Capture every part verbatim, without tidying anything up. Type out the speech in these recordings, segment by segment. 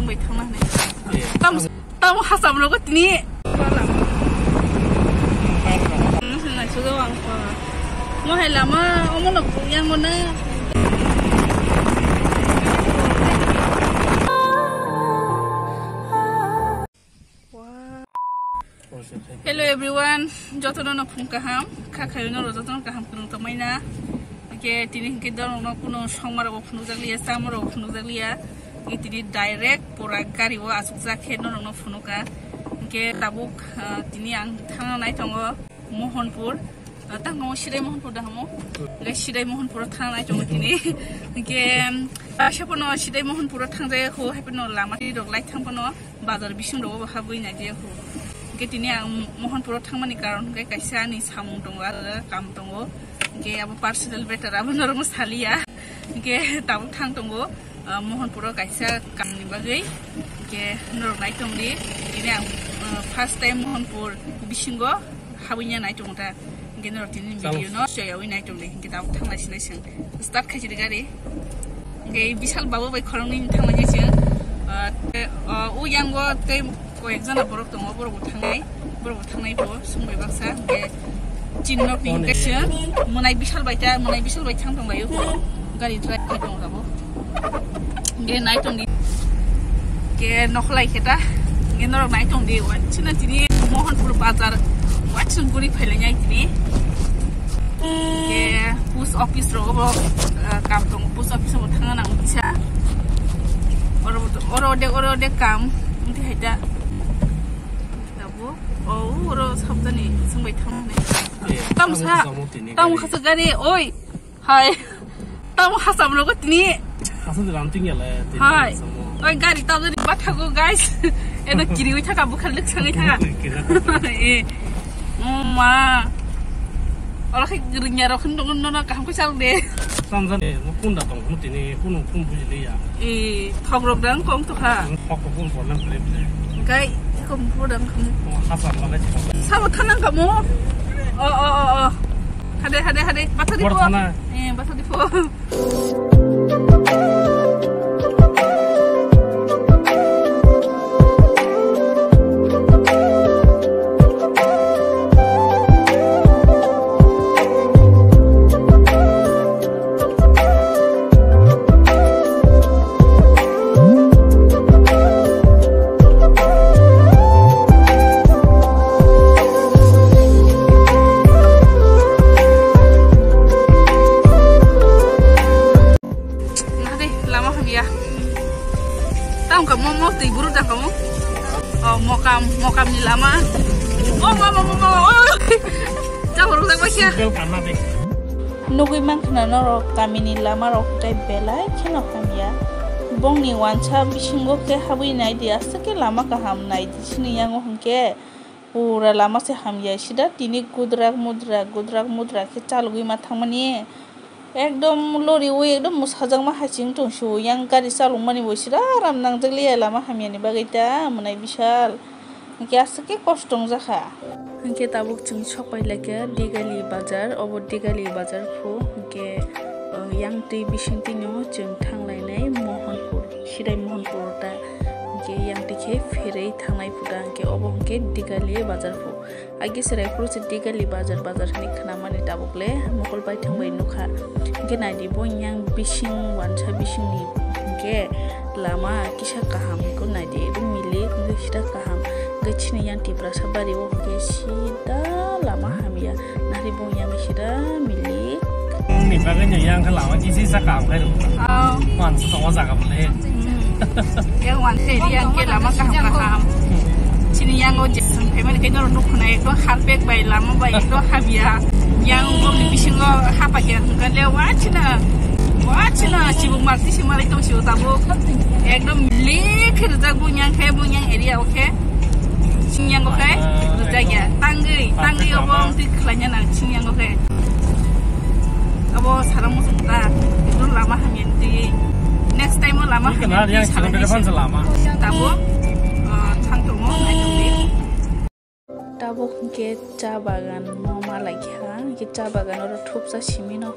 Bai thangna hwnwi. Tam, tam hacham rogo tini. Naisugo ang. Mo hai lama omo no yang mo na. Hello everyone, jotono no phung kaham, kha khayo no jotono kaham phung tongmai na. Hingke tini hingke dorong no kuno songma rogo phunukjak liya, chama rogo phunukjak liya. Hingke tini direct pura gari o asukjak khe norok no phunuka. Hingke tabuk, ah, tini ang thangna nai tongo Mohanpur. Ah, tang tongo Sidai Mohanpur da hamo. Hingke Sidai Mohanpur o thangna nai tongo tini. Hingke, ah, sepono Sidai Mohanpur o thangjaya kho, haipano lama twi rok lai thang pano. Bazar bising rogo bo habwi nai je ho. Hingke tini ang Mohanpuro thangmani karon hingke kaisa ani samung tongo, aro kam tongo. Hingke abo personal matter, abo norokno saliya. Hingke tabuk thang tongo, ah, Mohanpuro kaisa kamni bagwi. Hingke norok nai tongdi. Tini ang, ah, first time Mohanpur bisingo habwi nai tongo ta. Hingke norok tini video no soyawi nai tongdi. Hingke tabuk thanglai sinai chwng. Start khaisidi gari. Hingke Bishal babu bai khoroknwi thanglainai chwng. Ah, te, ah, o yango tei koyek jona borok tongo, borok bo thangnai, borok bo thangnai bo, song bai baksa, hingke chini nokni hingke chwng, mwnai Bishal bai ta, mwnai Bishal bai thang tonglaio, gari drive khai tongo tabuk. Hingke nai tongdi. Ke nokhlai khe ta. Hingke norok nai tongdi, wansina tini Mohanpur bazar, wansina guri phailainai tini. Hingke post office rogo bo, ah, kam tongo, post office rogo thangna nango kisa. Oro bo to, oro de, oro de kam, wngti hai ta. Tabuk, o, oro sabjani, songbai thangmani. Tamo sa, tamo khasa gari, oi. Hai. Tamo hacham rogo tini. Hacham de ram tingya le, tini. Hai. Hacham o. Oi, gari tamo de bathago, guys. Eno kiriwi thaka, bukhar lek sangai thaka. Kira. Eh. Oh, ma. Oro khai gringya rok khun dong no kaham ko chal de. Samjan, eh, mo kunda tong, mo tini, kunu, kunu bujili ya. Eh, thok rok dang kong to kha. Thok rok kong porna kre bile. Gai, iko mo dang kong. Mo hacham ma le. Samo thanang kamo. Oh, oh, oh, oh. Hade, hade, hade. Batha di po. Bor thana. Eh, batha di po. Nade, lama hamya. Tamo ka mo, mo twi buru da ka mo. Oh, mokam, mokam ni lama. Oh, mo, mo, mo, mo, oh. Chahoro da ba kya? Nugui mankha na norok kamini lama rok tei belai kheno hamya. Bongni wansa bisingo khe habwi naidi, aswk khe lama kaham naidi sini yango hwnkhe pura lama se hamya sida tini gudrak mudrak gudrak mudrak khe chalogwi ma thangmani. Ekdom loriwi ekdom mwsajakma hai chwng tong sio, yang gari chalokmani bo sida aram nangjak liya lama hamyani bagwi ta mwnai Bishal. Hwnkhe aswk khe kosto wngjakha. Hwnkhe tabuk chwng sok pai laikha Digali bazar, obo Digali bazar phu. Hwnkhe, uh, yang twi bising twi no chwng thang lainai Mohanpur, Sidai Mohanpur ta. Hwnkhe yang twi khe pherwi thangnai phu ta, hwnkhe obo hwnkhe Digali bazar phu. Agi serai phuru se Digali bazar bazar hinwi khnamani tabuk le mokol baithang bai nukha. Hwnkhe naidi bo yang bising wansa bisingni hwnkhe lama kisa kaham hwnkhe naidi ekdom milik hwnkhe sida kaham. Hwnkhe chini yang Tiprasa bari o hwnkhe sida lama hamya. Nari bo yang sida milik. Ni bagwi no yang khe lama kisi sa kaham khai rwkha. Oh. Wansa tongo jaga bole. Hmm. Yang wansa area hwnkhe lama kaham kaham. Chini yango je phaimani khe norok nukho na ekdom harpek bai lama bai ekdom habya. Yang bokni bisingo hapakya hwnkhe le wachina, wachina chibuk marti se malai tong sio tabuk. Ekdom lik khe rijak bunyang khe, bunyang area o khe. Chini yango khe rijak ya. Tangwi, tangwi obo wngtwi khlaina nang chini yango khe. Abo sara muchung ta, ekdom lama hamya twi. Next time o lama hamya twi sara muchung. Tabo, ah, thang tongo, nai tongdi. Tabuk hwnkhe cha bagan no ma lai kha, hwnkhe cha bagan oro thupsa simi no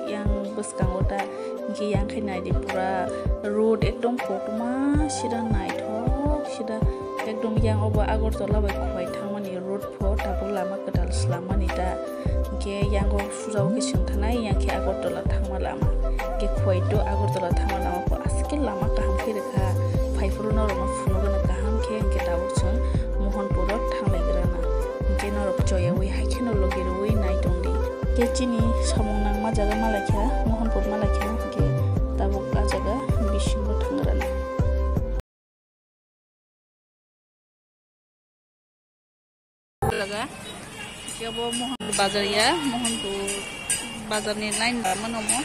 yang bwskango ta Hwnkhe yang khe naidi pura road ekdom kotorma sida naithok sida ekdom yang obo Agartala bai Khowai thangmani road pho tabuk lama kwtal swlammani ta. Hwnkhe yango sujao khe swng thanai yang khe Agartala thangma lama. Hwnkhe Khowai to Agartala thangma lama pho aswk khe lama kaham khe rwkha. Phaiphuru norokno phunukgwno kaham khe hwnkhe tabuk chwng Mohanpuro thanglaigrana. Hwnkhe norok choyaui hai kheno logi rwui nai tongdi. Khe chini samung nangma jaga malaikha, Mohanpur malaikha, hwnkhe tabuk ah jaga bisingo thangrana. Jaga, khe bo Mohanpur bazar ya, Mohanpur bazar ni line ba mano mo.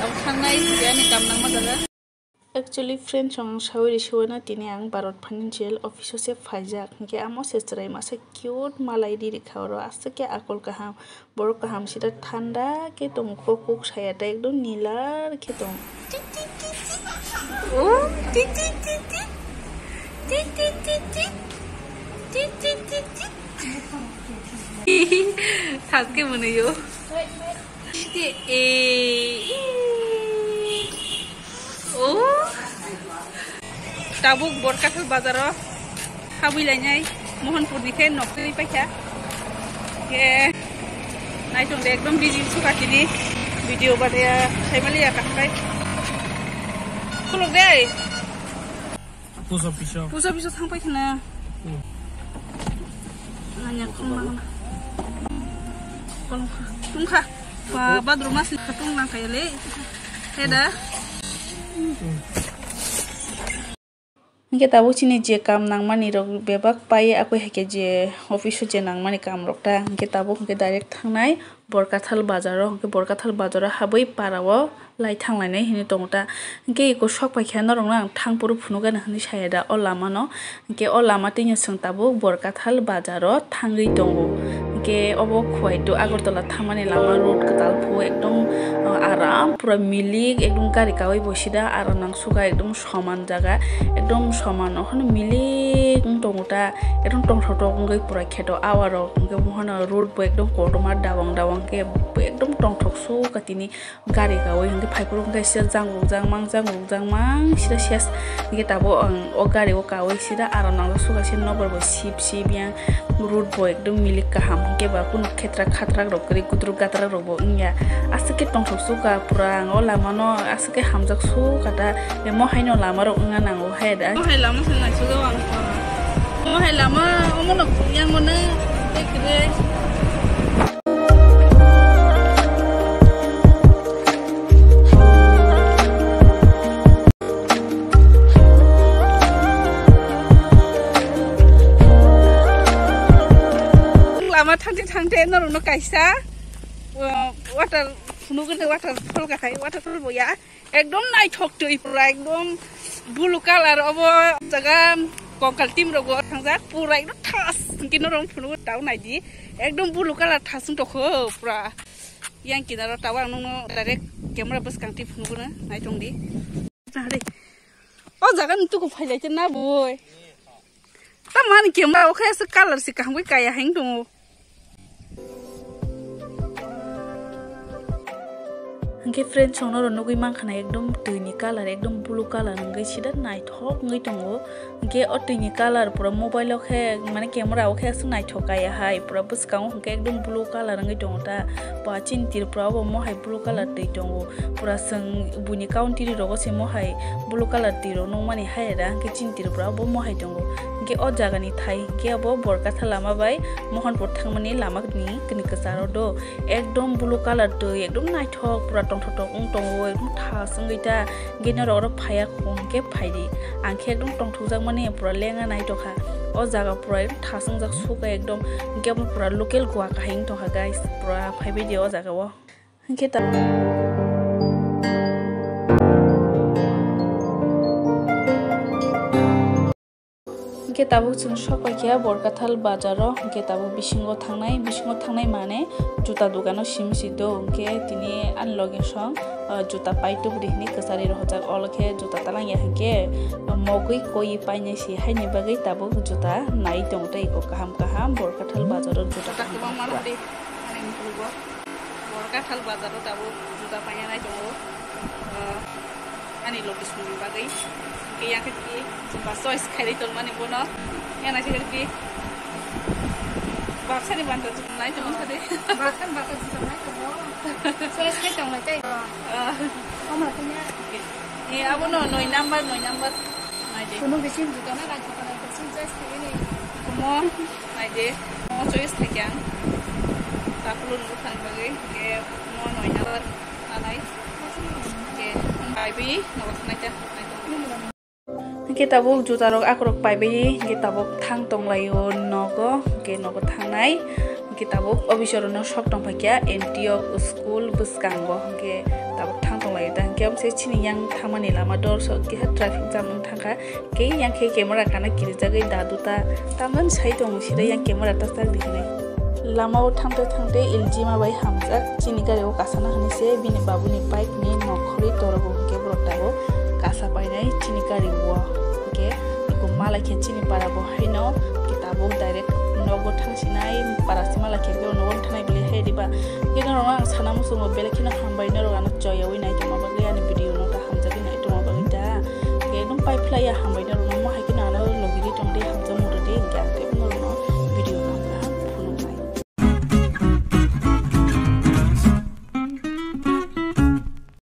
Tabuk thangnai, ani kam nangma jaga. Actually, friends, ang sawi risiwana tini ang Bharat Financial Office o se phaijak, hwnkhe amo se chwrai masa cute malai ri rikha oro, aswk khe akol kaham, borok kaham sida thanda khe tongo, kok kok saya ta ekdom nilar khe tongo. Oh, tik, tik, tik, tik. Tik, tik, tik, tik. Tik, tik, tik, tik. Thas khe mwnwi o. Sidi, e, e. Oh. Tabuk Borkathal bazaro habwi lainai, Mohanpur ni khe nok twi paikha. Khe naitung de ekdom busy suka tini video bade saimali ya kaham kai. Khuluk de. Post office o. Post office o thang pai khna. Hmm. Nanya khum ma. Khum kha. Ba, badruma si khatung nang kaya le. Heda. Hwnkhe tabuk chini je kam nangmani rok bebak pai, akoi hai khe je office o je nangmani kam rok ta, hwnkhe tabuk hwnkhe direct thangnai Borkathal bazar o, hwnkhe Borkathal bazar o habwi para o lai thanglainai hinwi tongo ta. Hwnkhe eko sok paikha norokno ang thangphuru phunukgana hinwi saya da o lama no. Hwnkhe o lama twino chwng tabuk Borkathal bazar o thangwi tongo. Hwnkhe obo Khowai to Agartala thangmani lama road kwtal phu ekdom, uh, aram pura milik ekdom gari kaui bo sida aram nang suka ekdom soman jaga ekdom soman okhorno milik wng tongo ta ekdom tongthok tok wngwi pura kheto awa rok hwnkhe bohano road bo ekdom kotorma dawang dawang khe ekdom tongthok suka tini. Gari kaui hwnkhe phaiphuru hwnkhe sida jangrok jangmang jangrok jangmang sida ses hwnkhe tabuk ang o gari o kaui sida aram nangjak suka se nokbar bo sip sip yang road bo ekdom milik kaham hwnkhe ba kunu khetrak khatrak rok kwrwi kutruk gatrak rok bo wngya aswk khe tongthok suka pura ang o lama no aswk khe hamjak suka da emo haino lama rok wngna nango hai da. Omo hai lama se naisugwi ang pura omo hai lama omo no yang mano tei kwrwi. Lama thangte thangte norokno kaisa, uh, water phunugwi waterfall kahai, waterfall boya. Ekdom naithok twi pura, ekdom blue colour obo jaga kongkal team rogo thangjak, pura ekdom thas hwnkhe norok phunugwi tao naidi, ekdom blue colour thas wng tokho pura. Yang kinaro tao ang nokno direct camera bwskang twi phunugwino naitongdi. O jaga ni tuku phailaite na boi. Tamani camera o khe aswk colour se kaham khe kaya hai wng tongo. Hwnkhe friends, chwngno rw nugwi mankha na ekdom twi ni colour, ekdom blue colour wngwi sida naithok wngwi tongo. Hwnkhe o twi ni colour pura mobile o khe, mane camera o khe aswk naithok kaya hai, pura bwskango hwnkhe ekdom blue colour wngwi tongo ta. Ba chini Tripura o bo mohai blue colour twi tongo. Pura chwng buini country rogo se mohai blue colour twi rok nukmani hai da, hwnkhe chini Tripura o bo mohai tongo. Hwnkhe o jaga ni thai hwnkhe abo Borkatha lama bai Mohanpur thangmani lama ni kini kwcharo do. Ekdom blue colour twi ekdom naithok pura tongthok tok wng tongo, ekdom thas wngwi ta. Hwnkhe norok oro phaiya kho hwnkhe phaidi. Ang khe ekdom tongthokjakmani pura lenga naitokha. O jaga pura ekdom thas wngjak suka ekdom. Hwnkhe omo pura local Goa kahai wng tongkha guys. Pura phaibaidi o jaga o. Hwnkhe ta-, hwnkhe tabuk chwng sok paikha Borkathal bazar o, hwnkhe tabuk bisingo thangnai, bisingo thangnai mane juta dogano simi si do, hwnkhe tini ani loge song, ah, juta pai tubudi hinwi kwchari rohorjak, olo khe juta talangya hwnkhe mogwi koi painai si, haini bagwi tabuk juta nai tongo tei eko kaham kaham Borkathal bazar o juta kaham kaham kwbangma kwbang. Kathal bazar o tabuk juta paina nai tongo. Ah, ani location ni bagwi. Ke yang ke ba choice khairi tongmani bono. Yang nai ke baksa ni banta juta nai tongo kade. Baksa ni banta juta nai tongo. Choice khai tong nai tai. Ah. Ama punya. Ni abo no noi number, noi number. Nai de. Kuno bisim juta na rai thapa nai bisim choice khai ni. Kumo nai de. Mo choice khai kya. Tapulu nungkha ni bagwi. Ke mo noi number. Nanai. Ke, bai bi, nogo thangnai ta, nai tong. Hingke tabuk juta rok akorok paibai, hingke tabuk thang tonglaio nogo, hingke nogo thangnai. Hingke tabuk office rokno sok tongphaikha N T O school bwskango, hingke tabuk thang tonglaio ta. Hingke omo se chini yang thangmani lama dor so keha traffic jam wng thangkha. Khe yang khe camera kana kirijagwi dadu ta tamjani sai tongo sida yang camera ta chak di hinwi. Lama o thangte thangte L G ma bai hamjak chini gari o kasana hinwi se bini babuni bike ni nokhorwi torogo hwnkhe borok tabuk kasa painai chini gari o. Hwnkhe eko malai khe chini para bo haino khe tabuk direct nogo thangsinai para se malai khe nogo thanai bili hai diba. Hwnkhe norok ang sana muchungo belai kheno hambai norok ano choyawi nai tongma bagwi ani video no ta hamjagwi nai tongma bagwi ta. Hwnkhe nwng pai phlai ya hambai no